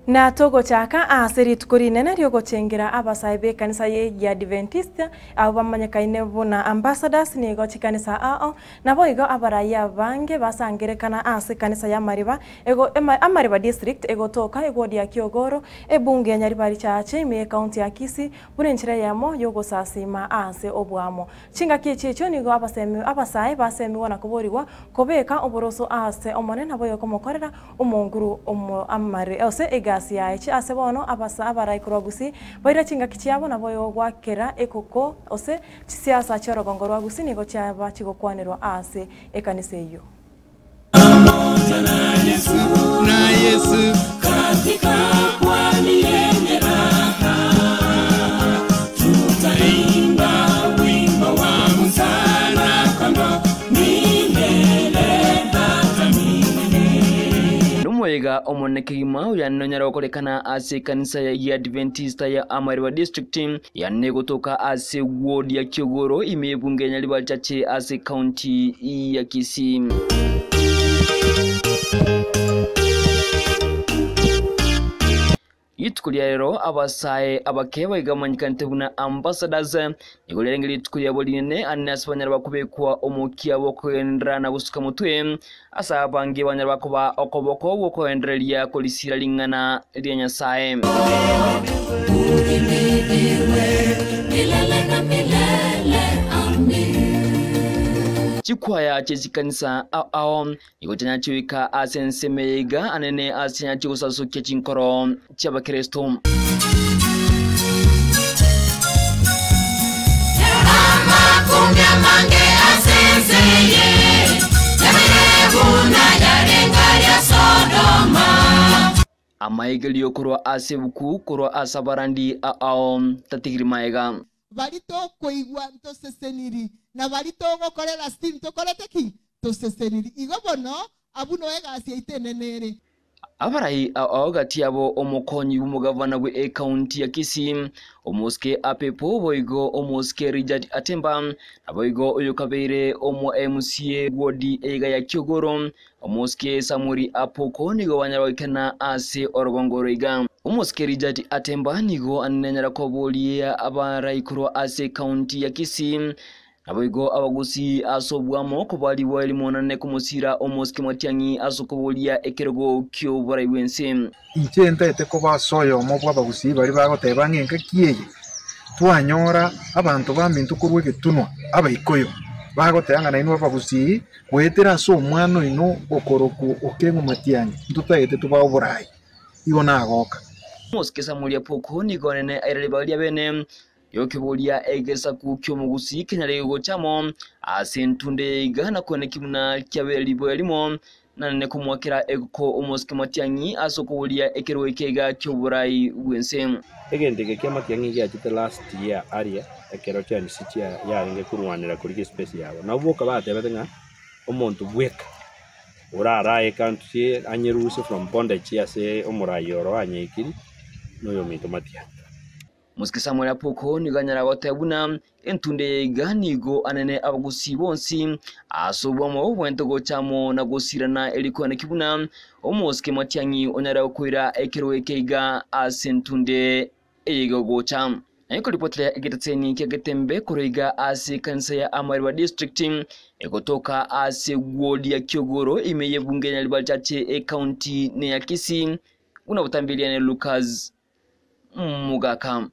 Na togochaka ase rituko rinene riogochengera abasae b'ekanisa y'Egiadventista abwo bamanyekaine buna Ambassadors nigo chikanisa ao naboigo abarai abange basangerekana ase ekanisa y'Amariba ego Amariba District egotoka eward ya Kiogoro ebunge ya Nyaribari Chache ime y'ecounty ya Kisii buna enchera eyemo y'ogosasima ase oboamo. Chingaki echi echio nigo abasemi abasae basemigwa na koborigwa kobeka oboroso ase Omonene naboigo komokorera Omonguru omo amare ase egasi yaye chi ase bono abasa abarai korwa Gusii baira chingaki chiabo naboigo gwakera ekoko ose chisiasa chi'orogongo rwa Gusii nigo chiaba chigokwanerwa ase ekanisa eyio. Nomoyega omonene kegima oyane nonyare gokorekana ase ekanisa ya Eadventista ya Amariba District, yane egotoka ase ward ya Kiogoro ime y'ebunge ya Nyaribari Chache ase county ya Kisii. Rituko ria rero abasae abake baiga bamanyekanete buna ambassadors, nigo riarenge rituko riabo rinene ane ase banyare bakobekwa omokia bw'okogenderera na gosuka motwe, ase abange banyare bakoba okoboko gw'okogendereria korisira ring'ana ria Nyasae. Chikwaya chie chikanisa ao ao Nigo chianyache goika ase ensemo eye iga anene ase chianyache gosasokia chinkoro chi'Abakristo. Amaigerio korwa ase ebuku korwa ase abarandi ao tatigiri maega. Baria tokoigwa ntoseseniri, na baria togokorera still ntokorete ki? Toseseniri. Igo bono, abwo noo egasi yaito enene ere. Abarai ao gati yabo omokonyi bw'omogavana bwe ekaunti ya Kisii, Omosike Apepo boigo Omosike Richard Atemba, naboigo oyokabeire omo MCA wodi eiga ya Kiogoro, Omosike Samuel Apoko nigo banyara goikana ase orogongo oro iga. Omosike Richard Atemba nigo ananyara koboria abarai korwa ase ekaunti ya Kisii Naboigo abagusii ase obwamo kobarigwa rimonane komosira omosike Matiang'i ase okoboria ekerogo ki'oborai bw'ense. Inche ntaete koba ase oyomo bw'abagusii baria bagoteba ng'a engaki eye twanyora abanto baminto korwa egetunwa, Abaikoyo, bagoteba ng'a nainwe abagusii goetera ase omwana oino okorokwa Okeng'u Matiang'i ntotagete tobae oborai. Igo nagoka. Omosike Samuel Apoko nigo onene aira ribaga ria bene Ri'okeboria egesaku ki'omogusii kenyare gocha amo ase entunde ya iga na koeneki buna kiabeire riboya rimo, na nene komoakera egoko omosike Matiang'i ase okoboria ekerogo eke iga ki'oborai bw'ense. Egento eke kia Matiang'i giachete last year aria ekero chianisi chia yarenge korwanera korigia espace yabo. Nabo boka batebete ng'a omonto bweka orarae ecountry anyerusie from bondage ase omorai oro anyeikiri noyominto Matiang'i. Mosike Samuel Apoko nigo anyara goteba buna entunde eye iga nigo anene abagusii bonsi ase obwamo bobwenerete gocha amo na gosirana eri koeneki buna omosike Matiang'i onyare gokoira ekerogo eke iga ase entunde eye iga ogocha. Naye koripotera egetaseni kia Getembe korwa iga ase ekanisa ya Amariba District egotoka ase ward ya Kiogoro ime y'ebunge ya Nyaribari Chache ecounty neya Kisii buna botambe Eliane Lucas Mogaka.